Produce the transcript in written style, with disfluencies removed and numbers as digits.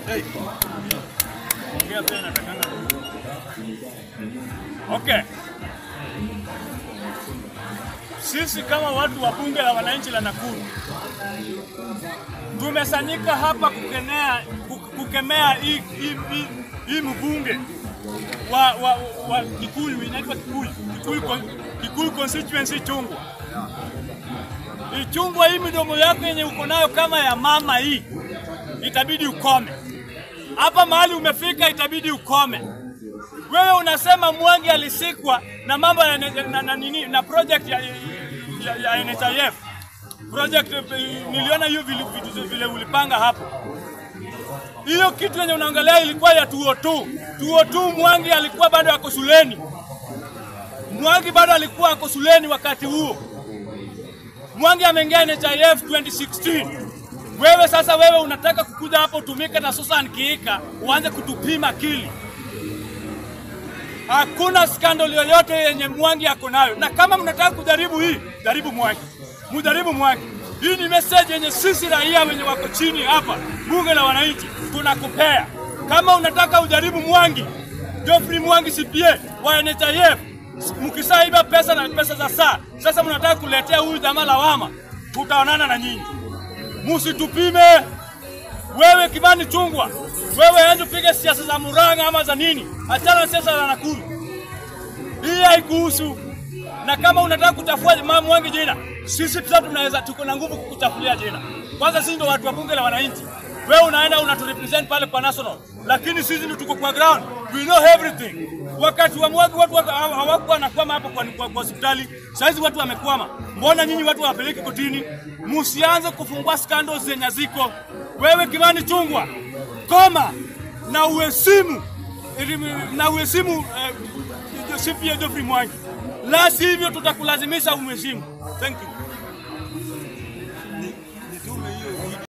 Hey. Okay. Sisi kama watu wa bunge la wananchi la Nakuru tumesanyika hapa kukemea hii mbunge wa Kikuyu, inaitwa Kikuyu constituency Ichung'wah. Ichung'wah, hii midomo yako yenye uko nayo kama ya mama hii, itabidi ukome. Hapa mahali umefika itabidi ukome. Wewe unasema Mwangi alisikwa na mambo ya na project ya NHIF. Project niliona hiyo vitu vile ulipanga hapo. Hiyo kitu yenye unaangalia ilikuwa ya 202. 202 Mwangi alikuwa bado ako shuleni. Mwangi bado alikuwa ako shuleni wakati huo. Mwangi ameingia NHIF 2016. Wewe sasa wewe unataka kukuja hapo utumike na Susan Kihika uanze kutupima akili. Hakuna scandal yoyote yenye Mwangi ako nayo. Na kama mnataka kujaribu hii, jaribu Mwangi. Mujaribu Mwangi. Hii ni message yenye sisi raia wenye wako chini hapa, bunge la wananchi, tunakupea. Kama unataka ujaribu Mwangi, Geoffrey Mwangi CPA wa NHIF, mkisaiba pesa na pesa za saa, sasa mnataka kuletea huyu jamaa lawama, tutaonana na nyinyi. Msitupime. Wewe Kimani Ichung'wah, wewe ende upige siasa za Murang'a ama za nini, achana na siasa za Nakuru. Hii haikuhusu. Na kama unataka kuchafua Mwangi jina, sisi pia tunaweza, tuko na nguvu kukuchafulia jina. Kwanza sisi ndio watu wa bunge la wananchi. Wewe unaenda unaturepresent pale kwa national, lakini sisi ndio tuko kwa ground. We know everything. Wakati wa Mwangi watu hawakuwa wanakwama hapo kwa hospitali. Saizi watu wamekwama. Mbona nyinyi watu wapeleke kotini? Msianze kufungua scandals zenye ziko. Wewe Kimani Ichung'wah, koma na uheshimu CPA Geoffrey Mwangi. La sivyo tutakulazimisha umheshimu. Thank you.